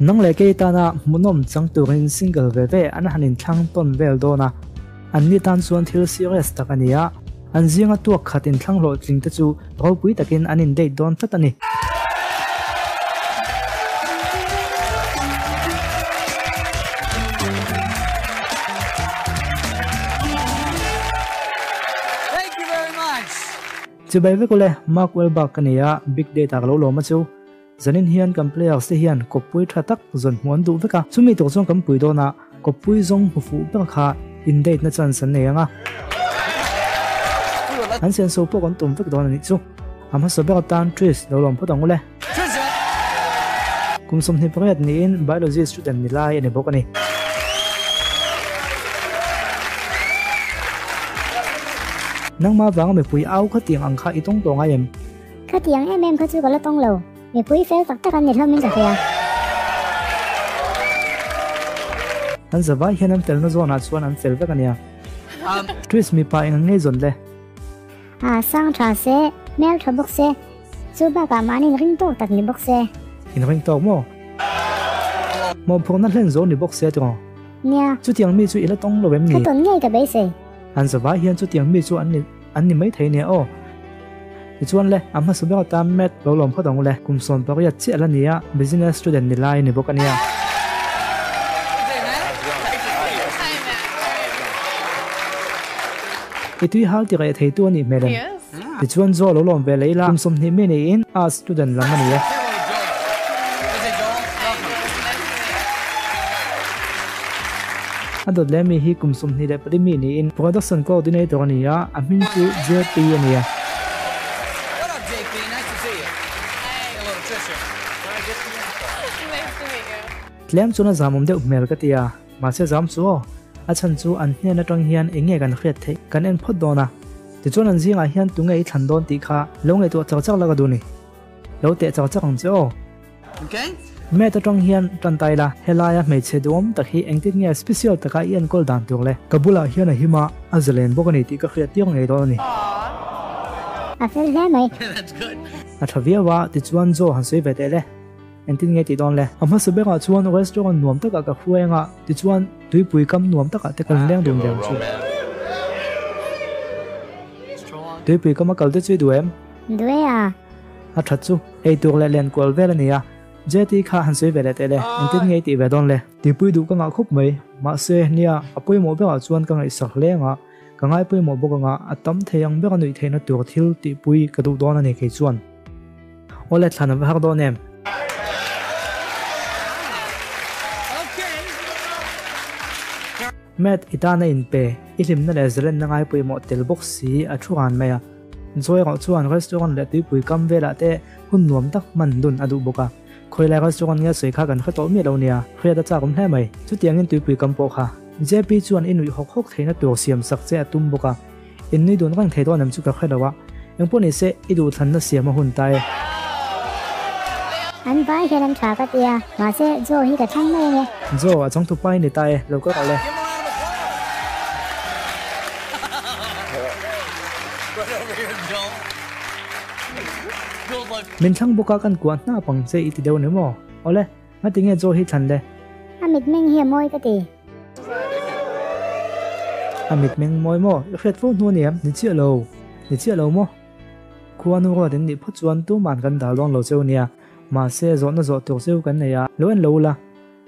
Nang leh kei tana hmuhnawm chang turin single ve ve an han inthlang tawn vel dawn a, anni tan chuan thil serious tak a ni a, an zinga tuak khat inthlang hlawhtling te chu ropui takin an in date dawn tlat a ni. Chibai vek ule, Mark Wahlberg ka ni a, Big Date ah ka lo lawm a chu. Zanin hian kan players te hian kawppui tha tak zawn hmuh an duh vek a, chumi tur chuan kan pui dawn a, kawppui zawng hmu fuh ber kha in date na chance an nei ang a. An senso pawh kan tum vek dawn a nih chu. A hmasa ber atan Trish lo lawm phawt ang ule. Kum 28 niin Biology student ni lai a ni bawk a ni. Nangmah vanga mipui au khatiang ang kha i tawng tawh ngai em? Khatiang em em kha chu ka la tawng lo. Mipui fel tak tak an ni hlawmin ka hria. An zavai hian an felna zawnah chuan an fel vek a nia. Chris mipa eng ang ngei zawn le? A sang tha se, hmel tha bawk se, chu bakah mahni inring tawk tak ni bawk se. Inring tawk maw? Mawhphurhna hlen zo ni bawk se tiraw? Nia. Chutiang mi chu i la tawng lo em ni? Ka tawn ngei ka beisei. An zavai hian chutiang mi chu an ni an ni maithei nia aw. Tichuan le, a hmasa ber atan Matt lo lawm phawt ang u le, kum 18 chiah la ni a, business student ni lai a ni bawk a nia. I tui hal ti reh theitu a nih hmel em? Tichuan Joe lo lawm ve leh ila, kum 20 mi niin arts student lam a ni e. A dawt leh mi hi kum 24 mi niin Production Coordinator a ni a, a hming chu JP a ni a. Tlem chuan a zamawm deuh hmel ka ti a, mahse zam chu aw, a chhan chu an hnen atang hian eng nge kan hriat theih kan en phawt dawn a, tichuan an zingah hian tunge i thlan dawn tih kha lo ngaihtuah chak chak la ka duh ni. Lo teh chak chak ang che aw. Mat atang hian tan tai la, helaia hmeichhe duhawm tak hi engtin nge special taka i enkawl dan tur le? Ka bulah hian a him a, a zalen bawk a ni tih ka hriat tir ngei dawn a ni. A fel hle mai. A tha viau a, tichuan Joe han sawi ve teh le. Engtin nge tih dawn le? A hmasa berah chuan restaurant nuam takah ka hruai anga, tichuan tuipui kam nuam takah te kan leng dun ve ang chu. Tuipui kama kal te chu i duh em? Duh e a. A that chu, ei tur leh len kual vel a ni a, JT kha han sawi ve leh teh le, engtin nge i tih ve dawn le? Tihpui duh ka ngah khawp mai, mahse, nia, a pawimawh berah chuan ka ngaihsak hle ang a, ka ngai pawimawh bawk ang a, a tam thei ang bera nuih theihna tur thil tihpui ka duh dawn a ni kei chuan. Awle thlan a va har dawn em? Matt, i tan a inpe, i hlimna leh zalenna ngai pawimawh tel bawk si a thu ran mai a. Joy erawh chuan restaurant leh tuipui kam velah te hun nuam tak hman dun a duh bawk a. Khawilai restaurant nge sawi kha kan hre tawh miah lo nia, hriat a chak awm hle mai. Chutiangin tuipui kam pawh kha JP chuan i nuih hawk hawk theihna tur siam sak che a tum bawk a. In nui dun reng thei dawn em chu ka hre lo a. Engpawh ni se i duhthlanna siam a hun ta e. An vai hian an tha ka ti a, mahse Joe hi ka thlang mai ange. Joe, a changtu pa i ni ta e, lo kal rawh le. Min thlang bawk a kan kuah hna pang che i ti deuh ni maw? Awle, ngati nge Joe hi thlan le? A mitmeng hi a mawi ka ti. A mitmeng mawi maw? I hriat fo hnu a ni em? Ni chiah lo. Ni chiah lo maw? Khuanu ruat in nih phawt chuan tuman kan dal dawn lo cheu nia. Mahse, zawhna zawh tur cheu kan nei a, lo en lo ula.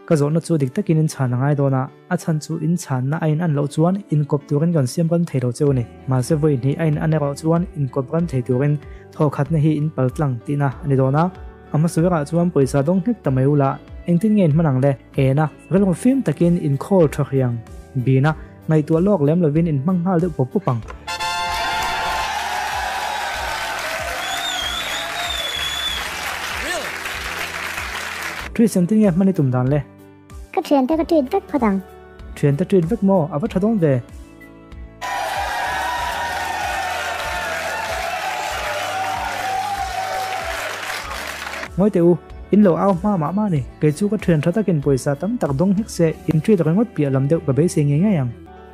Ka zawhna chu dik takin in chhan a ngai dawn a, a chhan chu in chhanna a in an loh chuan inkawp turin kan siam ram thei lo cheu a ni. Mahse vawi hnih a in an erawh chuan inkawp ram thei turin thawhkhatna hi in pal tlang tihna a ni dawn a. A hmasa berah chuan pawisa dawng hlek ta mai ula, engtin nge in hman ang le? Ena, rilru fim takin in khawl tha hriang bina ngaihtuah lawk lem lovin in hmang nghal deuh pawp pawp ang. Tris engtin nge hman i tum dan le? Ka thiante ka treat vek phawt ang. Thiante treat vek maw? A va tha dawn ve. Ngawi teh u, in lo au hma mah mah a ni. Kei chu ka thian tha takin pawisa tam tak dawng hlek se, in treat ringawt piah lam deuh ka beisei ngei ngei ang.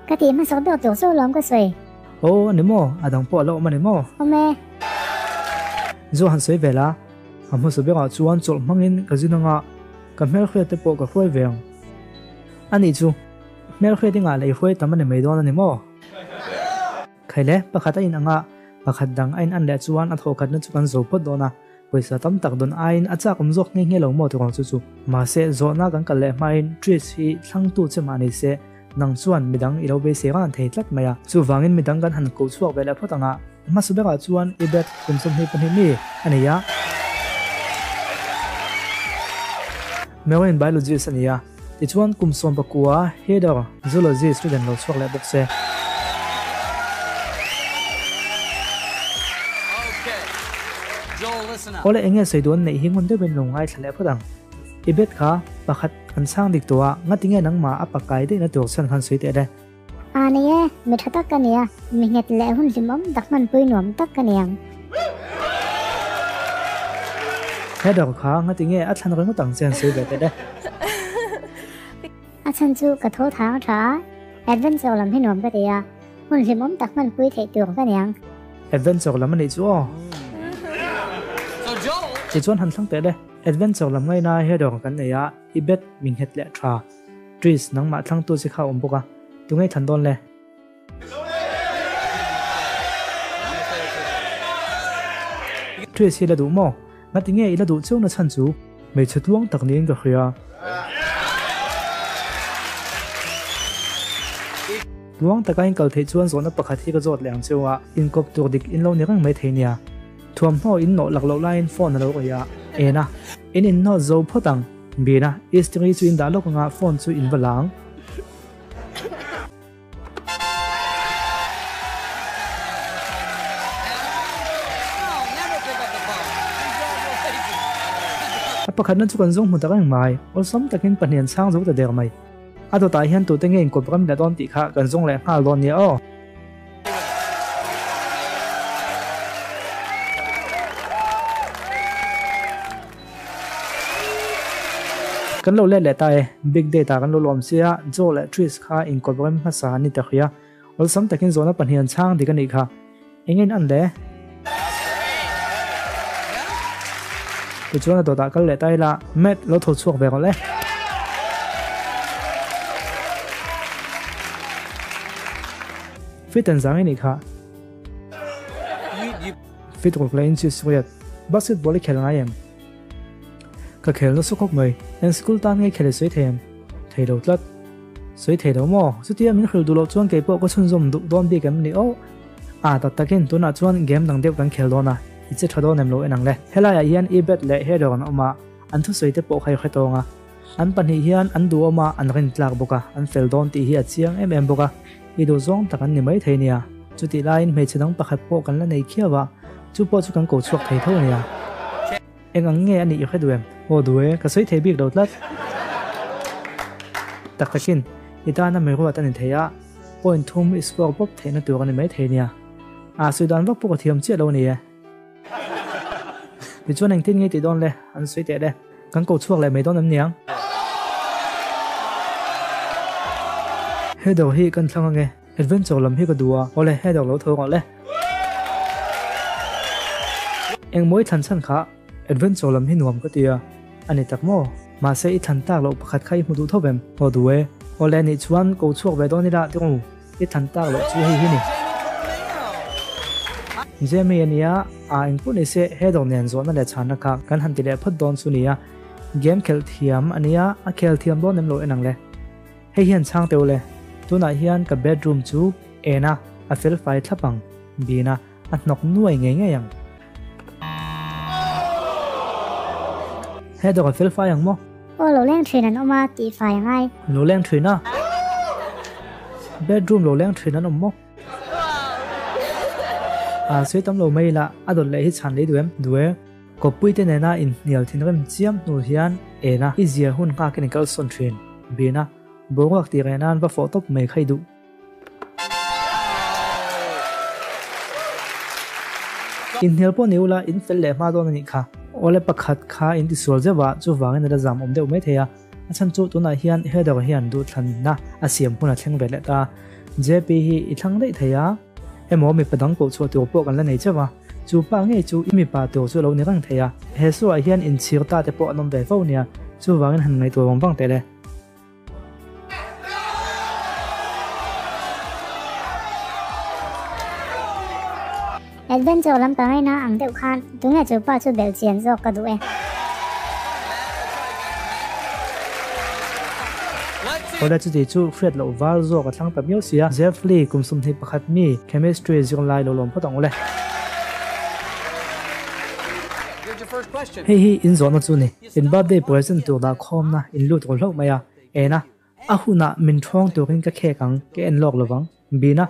Ka tih hmasak deuh tur chu lawm ka sawi. Aw, a ni maw? A dang pawh a la awm a ni maw? Awm e. Zu han sawi ve la. A hmasa berah chuan chawlh hmangin ka zin anga. Ka hmelhriat te pawh ka hruai ve ang. Anih chu, hmelhriat i ngah leh i hruai tam a ni mai dawn a ni maw? Khaile, pakhat a in ang a, pakhat dang a in an leh chuan a thawhkhatna chu kan zo phawt dawn a, pawisa tam tak dawn aiin a chak awm zawk nghe nghe lo maw tiraw chu chu. Mahse, zawhna kan kal leh hmain Trish hi thlangtu che mah ni se, nang chuan midang i lo beisei ran thei tlat mai a. Chuvangin midang kan han ko chhuak ve leh phawt ang a, hmasa berah chuan i bet kum 22 mi a nei a. Marine biologist a ni a, tichuan kum 19 Heather, zoology student lo chhuak leh bawk se. Awle enge sawi dawn neih hi ngun deuhin lo ngaithla leh phawt ang. I bet kha pakhat an chhang dik tawh a, ngatinge nangmah a pakai daihna tur chhan khan sawi teh le. A ni e, mi tha tak ka ni a, mi nghet leh hun hlimawm tak hmanpui nuam tak ka ni ang. Heather kha ngatinge a thlan ringawt ang che an sawi ve teh le. A chhan chu ka tho thang tha a, adventure lam hi nuam ka ti a, hun hlimawm tak hmanpui theih tur ka ni ang. Adventure lam a nih chu aw. Tichuan han thlang teh le, adventure lam ngaina Heather kan nei a, i bet mi nghet leh tha. Tris, nangmah thlangtu che kha a awm bawk a, tunge thlan dawn le? Tris hi la duh maw? Ngati nge i la duh cheu na chhan chu? Hmeichhe tluang tak niin ka hria. Tluang taka in kal theih chuan zawhna pakhat hi ka zawt leh ang cheu a, inkawp tur dik in lo ni reng mai thei nia. Thuamhnaw in nawh lak loh laiin phone a lo rawi a, en a, in innawt zo phawt ang. Bina, Istiri chu in dah lawk anga phone chu in va la ang. A pakhatna chu kan zawng hmu ta reng mai, awlsam takin pahnih an chhang zo ta der mai. A dawtah hian tute nge inkawp ram leh dawn tih kha kan zawng leh nghal dawn nia aw. Kan lo let leh ta e, Big Data kan lo lawm sia, Joe leh Trish kha inkawp rem hmasa an ni ta hria. Awlsam takin zawhna pahnih an chhang dik a nih kha. Eng in an le? Tichuan a dawtah kal leh ta ila, Matt lo tho chhuak ve rawh le. Fit an zang i nih kha. Fit ruk leh inches riat. Basketball i khel ngai em? Ka khel nasa khawp mai. Eng school tan nge khel i sawi thei em? Thei lo tlat. Sawi thei lo maw? Chutia min hrilh duh loh chuan kei pawh ka chhunzawm duh dawn bik em ni aw? A tak takin tunah chuan game dang deuh kan khel dawn a, i che tha dawn em lo en ang le. Helaiah hian Ebet leh Heather an awm a, an thusawi te pawh kha i hre tawng a. An pahnih hian an duhawm a, an rintlak bawk a, an fel dawn tih hi a chiang em em bawk a, i duh zawng tak an ni mai thei nia. Chutih laiin hmeichhe dang pakhat pawh kan la nei khiau a, chu pawh chu kan ko chhuak thei tho nia. Eng ang nge a nih i hre duh em? Aw duh e, ka sawi thei bik lo tlat. Tak takin, i tana mi ruat a ni thei a, point thum i score pawp theihna tur a ni mai thei nia. A sawi dan vak pawh ka thiam chiah lo a ni e. Tichuan engtin nge tih dawn le? An sawi teh le. Kan ko chhuak leh mai dawn em niang? Header hi kan thlang ange. Adventure lam hi ka duh a. Awle, header lo tho rawh le. Engmaw i thlan chhan kha? Adventure lam hi nuam ka ti a. A ni tak maw? Mahse i thlan tak loh pakhat kha i hmu duh tho vem? Aw duh e. Awle nih chuan ko chhuak ve dawn ila tir'u. I than tak loh chu hei hi ni. Jamie a nia, a engpawh ni se Heather nen zawhna leh chhanna kha kan han ti leh phawt dawn chu nia. Game khelh thiam a nia, a khel thiam dawn em lo en ang le. Hei hian chhang teuh le. Tunah hian ka bedroom chu en a, a fel fai thlap ang, bin a, a hnawk nuai ngei ngei ang. Heather a fel fai ang maw? Aw lo leng thin an awm a tih fai a ngai. Lo leng thin a? Bedroom lo leng thin an awm maw? A sawi tam lo mai ila a dawt leh hi chhan lei duh em? Duh e. Kawppui te nena inhnial thinrim chiam hnu hian ena i zia hun nghakin i kalsawn thin. Bina, boruak tih reh nan va fawh tawp mai kha i duh. Inhnial pawh ni ula in fel leh hma dawn a nih kha. Awle pakhat kha in tisual zeuh a, chuvangin a la zam awm deuh mai thei a. A chhan chu tunah hian Heather hian duhthlanna a siam hun a thleng ve leh ta. JP hi i thlang daih thei a, emaw mipa dang koh chhuah tur pawh kan la nei cheuh a, chu pa ngei chu i mipa tur chu a lo ni reng thei a. He suah hian inchhir ta te pawh an awm ve fo nia. Chuvangin han ngaihtuah vang vang teh le. Adventure lam ka ngaina ang deuh khan tunge chu pa chu belh chian zawk ka duh e. Awle chuti chu hriat loh val zawk a thlang ta miau sia. Jeff Lee kum 21 mi chemistry zirlai lo lawm phawt ang ule. Hei hi in zawhna chu ni. In birthday present tur dah khawmna in lut ru hlauh mai a. Ena, a hunah min thawng turin ka khek ang, ka en lawk lovang. Bina,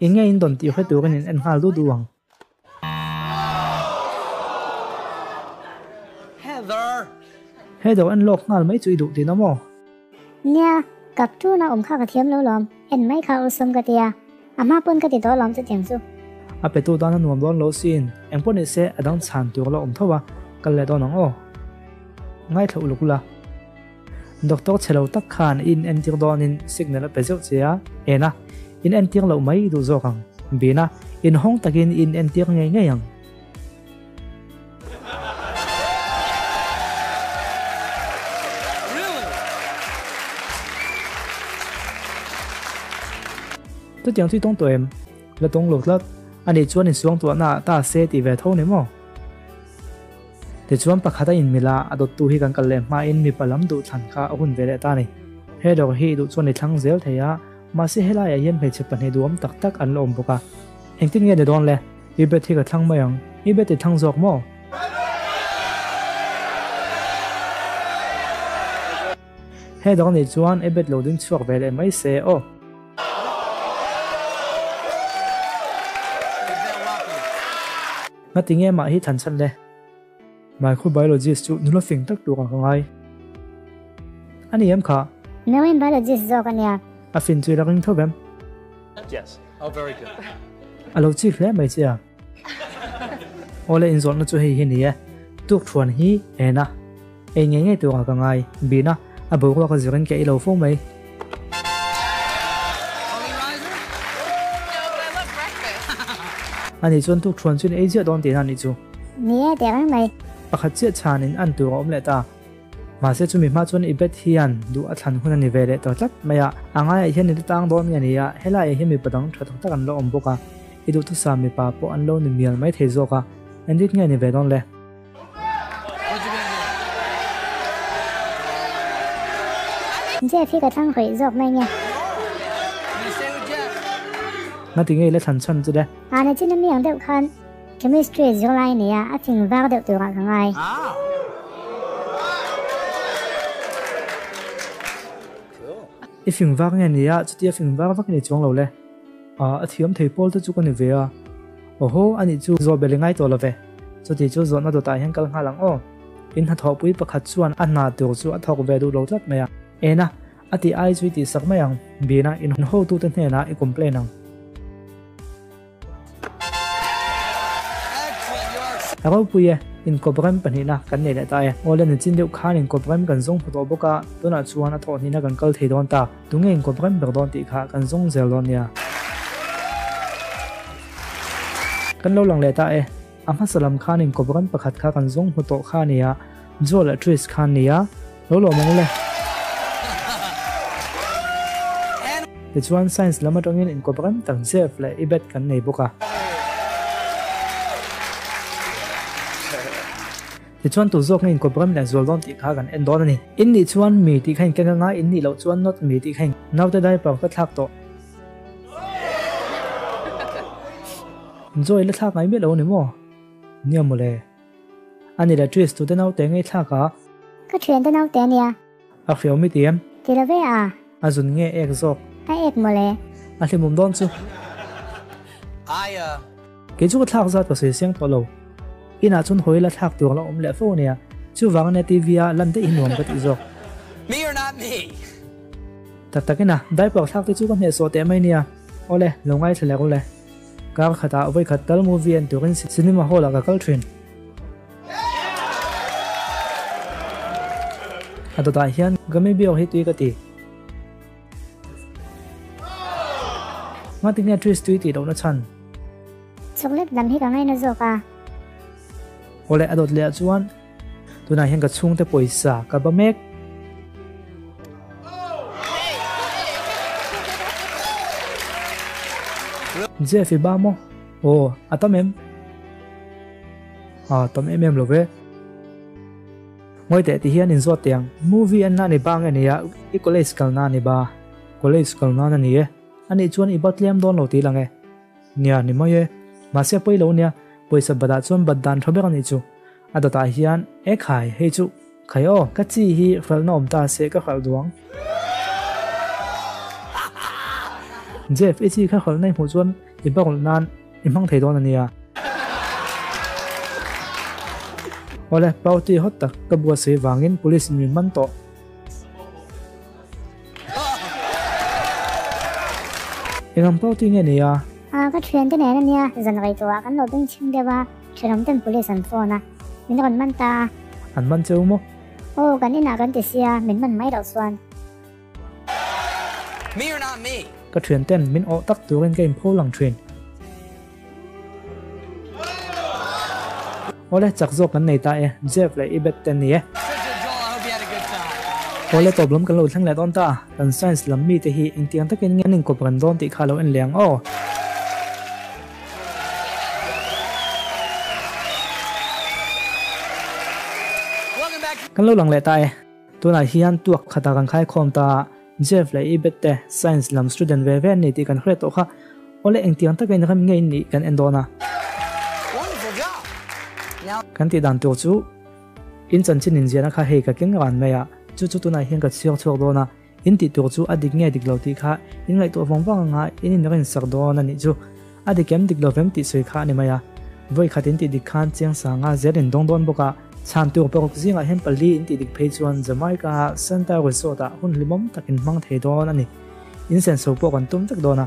eng nge in dawn tih hre turin in en nghal duh duh ang. Heather en lawk nghal mai chu i duh tihna maw? Nia, kap tuna awm kha ka thiam lo lawm, en mai kha awlsam ka ti a, a hma pawn ka ti tawh lawm chutiang chu. A petu tan a nuam dawn lo sin, eng pawh ni se a dang chhan tur la awm tho a, kal leh dawn ang aw. Ngaithla uluk ula. Doctor chhe lo tak khan i in entir dawnin signal a pe zeuh che a, en a, in entir loh mai i duh zawk ang. Bina, inhawng takin i in entir ngei ngei ang. Chutiang chu i tawng tawh em? La tawng lo tlat. Ani chuan insuangtuahna ah ta se tih ve tho ni maw? Tichuan pakhat a inmilh a, a dawttu hi kan kal leh hmain mipa lam duh thlan kha a hun ve leh ta a ni. He dawr hi i duh chuan i thlang zel thei a, mahse helaiah hian hmeichhe pahnih duhawm tak tak an la awm bawk a. Engtin nge ni dawn le? I bet hi ka thlang mai ang. I bet i thlang zawk maw? He dawr nih chuan i bet lo ding chhuak ve leh mai se aw. Ngati nge mah hi than chhan le? Microbiologist chu nula fing tak tur ang ka ngai. A ni em kha? Marine biologist zawk a nia. A fin chu i la ring tho vem? Yes. Oh very good. A lo chik hle mai che a. Awle inzawlhna chu hei hi ni e. Tuk thuan hi en a. Ei ngei ngei tur ah ka ngai. Bina, a boruak a zirin ka ei lo fo mai. Ani chuan tuk thuan chuan ei ziah dawn tihna anih chu. Ni e teh reng mai. Pakhat chiah chhanin an tur a awm leh ta. Mahse chumi hma chuan i bet hian duh a thlan hun a ni ve leh tawh tlat mai a. A ngaiah hian i la tang dawn nge ni a, helaiah hian mipa dang tha tak tak an la awm bawk a. I duhthusam mipa pawh an lo ni mial mai thei zawk a. Engdik nge ni ve dawn le? Jeff hi ka thlang hawih zawk mai nge. Ngati nge i la thlan chhan chu le? A na chin a mi ang deuh khan chemistry zirlai a ni a, a fing var deuh turah ka ngai. I fing var nge ni a, chutia fing var vak i ni chuang lo le. A thiam thei pawl te chu ka ni ve a. Awhaw, anih chu zawh bel i ngai tawh lo ve. Chuti chu zawhna dawtah hian kal nghal ang aw. In hnathawhpui pakhat chuan a hna tur chu a thawk ve duh lo tlat mai a. Ena, a tih ai chu i tihsak mai ang. Bina, in hotute hnenah i complain ang. A ropui e, inkawp rem pahnihna kan nei leh ta e. Awle nichin deuh khan inkawp rem kan zawng hmu tawh bawk a, tunah chuan a thawhhnihna kan kal thei dawn ta. Tunge inkawp rem ber dawn tih kha kan zawng zel dawn nia. Kan lo lang leh ta e. A hmasa lam khan inkawp ram pakhat kha kan zawng hmu tawh kha a nia, Joe leh Trish kha an nia, lo lawm ang ule. Tichuan science lam atangin inkawp ram tak Jeff leh Ibet kan nei bawk a. Tichuan tu zawk nge inkawp ram leh zual dawn tih kha kan en dawn a ni. In nih chuan mi tih kha in keng anga, in nih loh chuan not mi tih kha in naute diaper ka thlak tawh. Joy la thlak ngai miah lo a ni maw? Nia mawle. A ni le Trish tute naute ngei thlak a? Ka thiante naute a nia. A hriau mi ti em? Ti lo ve a. A zun nge ek zawk? A ek mawle. A hlimawm dawn chu. Kei chu ka thlak zat ka sawi siang tawh lo. Inah chuan hawi la thlak tur la awm leh fo a nia. Chuvang ania TV a lan daih hi nuam ka tih zawk. Tak takin a, diaper thlak te chu ka hnehsawh teh mai nia. Awle, lo ngaithla leh rawh le. Kar khatah vawi khat tal movie en turin cinema hall ah ka kal thin. A dawtah hian gummy bear hi tui ka ti. Ngati nge twist tui tih lohna chhan? Chocolate lam hi ka ngaina zawk a. Awle, a dawt leh ah chuan. Tunah hian ka chhungte pawisa ka ba mek. Jeff i ba maw? Aw, a tam em? A tam em em lo ve. Ngawi teh ti hian inzawt teh ang. Movie en na ni ba nge nia, i college kal na ni ba? College kal nan a ni e. Anih chuan i ba tlem dawn lo tih lang e. Nia, ni mai e. Mahse a pawi lo nia, pawisa bat ah chuan bat dan tha ber a nih chu. A dawtah hian, E khai, hei chu, khai aw, ka chi hi hralhna awm ta se ka hralh duh ang. Jeff, i chi kha hralhna i hmuh chuan i barawlh nan i hmang thei dawn a nia. Awle, party hot tak ka buatsaih vangin police in min man tawh. Eng ang party nge ni a? A, ka thiante nen a nia, zan rei tawhah kan lo beng chhing deuh a, thenawm ten police an phone a, min rawn man ta a. An man cheu maw? Aw, kan inah kan ti sia, min man mai loh chuan. Me or not me? Ka thianten min awh tak turin ka inpho lang thin. Awle, chak zawk kan nei ta e, Jeff leh Ibet te an ni e. Awle, tawp lam kan lo thleng leh dawn ta, kan science lam mite hi engtiang takin nge an inkawp reng dawn tih kha lo en leh ang aw. Kan lo lang leh ta e. Tunah hian tuak khatah kan khaikhawm ta a, Jeff leh Ibet te science lam student ve ve an ni tih kan hriat tawh kha. Awle engtiang takin rem ngei nih kan en dawn a. Kan tih dan tur chu in chanchin inziahna kha hei ka keng ran mai a, chu chu tunah hian ka chhiar chhuak dawn a, in tih tur chu a dik nge dik lo tih kha in ngaihtuah vang vang anga in inrinsak dawn a nih chu. A dik em dik lo vem tih sawi kha a ni mai a. Vawi khat in tih dik khan chiang sanga zel in dawng dawn bawk a, chhan tur paruk zingah hian pali in tih dik phei chuan Jamaica Santa Resort ah hun hlimawm tak in hmang thei dawn a ni. In senso pawh kan tum vek dawn a.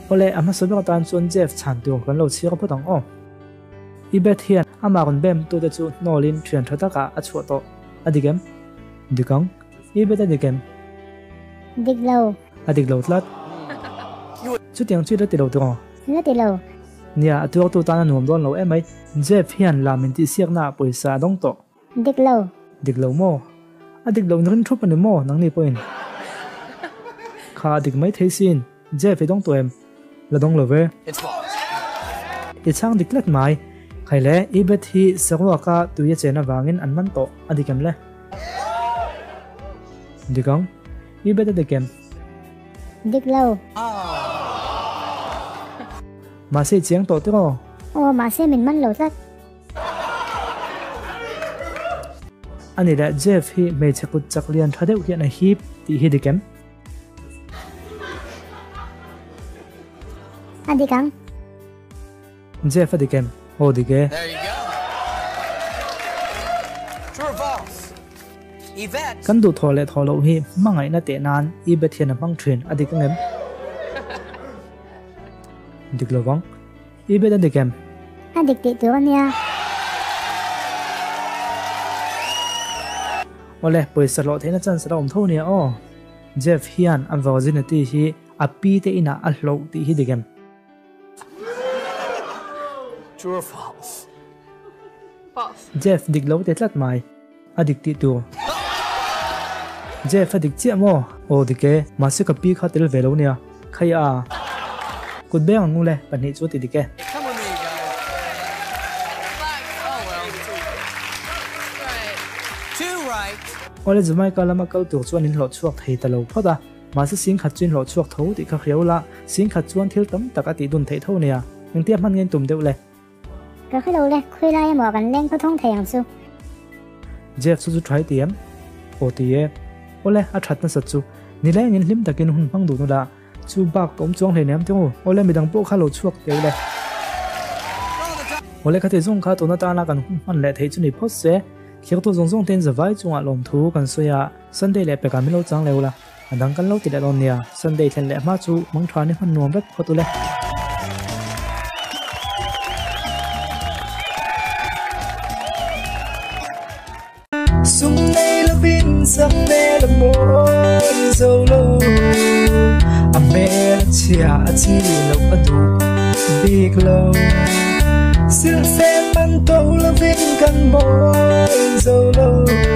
Awle, a hmasa ber atan chuan Jeff chhan tur kan lo chhiar phawt ang aw. I bet hian amah rawn bem tute chu hnawlin thian tha takah a chhuah tawh. A dik em? Dik ang. I bet a dik em? Dik lo. A dik lo tlat. Chutiang chu i la ti lo tiraw? La ti lo. Nia, a tuartu tan a nuam dawn lo em mai. Jeff hian lam intihsiaknaah pawisa a dawng tawh. Dik lo. Dik lo maw? A dik lo in ring thup a ni maw nangni pawhin? Kha a dik mai thei sin, Jeff i dawng tawh em? La dawng lo ve. I chhang dik tlat mai. Khai le, i bet hi saruaka tui a chen avangin an man tawh a dik em le? Dik ang. I bet a dik em? Dik lo. Mahse i chiang tawh tiraw? Aw, mahse min man lo tlat. A ni leh, Jeff hi hmeichhe kut chak lian tha deuh hian a hip tih hi dik em? A dik ang. Jeff a dik em? Aw dik e. Kan duh thawh leh thawh loh hi hmangaihna teh nan i bet hian a hmang thin a dik ang em? Dik lo vang. I bet a dik em? A dik tih tur a nia. Awle, pawisa hlawh theihna chance a la awm tho nia aw. Jeff hian a virginity hi a pi te inah a hloh tih hi dik em? True or false? False. Jeff dik lo te tlat mai. A dik tih tur. Jeff a dik chiah maw? Aw dik e, mahse ka pi kha tel ve lo nia. Khai a. Kut beng ang ule, pahnih chu ti dik e. Awle Jamaica lama kal tur chuan in hlawh chhuak thei ta lo phawt a, mahse singkhat chu in hlawh chhuak tho tih kha hriau la, singkhat chuan thil tam tak a tih dun theih tho nia. Engtia hman nge in tum deuh le? Ka hre lo le, khawi lai emaw kan leng khawthawng thei ang chu. Jeff chu chu tha i ti em? Aw ti e. Awle, a that nasat chu. Nilengin hlim takin hun hmang duh nula, chu bak ka awm chuang hleinem teng u. Awle, midang pawh kha lo chhuak teu le. Awle, khati zawng kha tun atana kan hun hman leh theih chu ni phawt se. Thirtu zawng zawng tein zavai chungah lawmthu kan sawi a, Sunday leh pekah min lo chang leu la. A dang kan lo ti leh dawn nia, Sunday thlen leh hma chu mangtha ni hman nuam vek phawt ule. Sum nei lovin sak hmel a mawi zo lo, a hmel a chhia a chi loh a duh bik lo. Silhfen man to lovin. zo lo.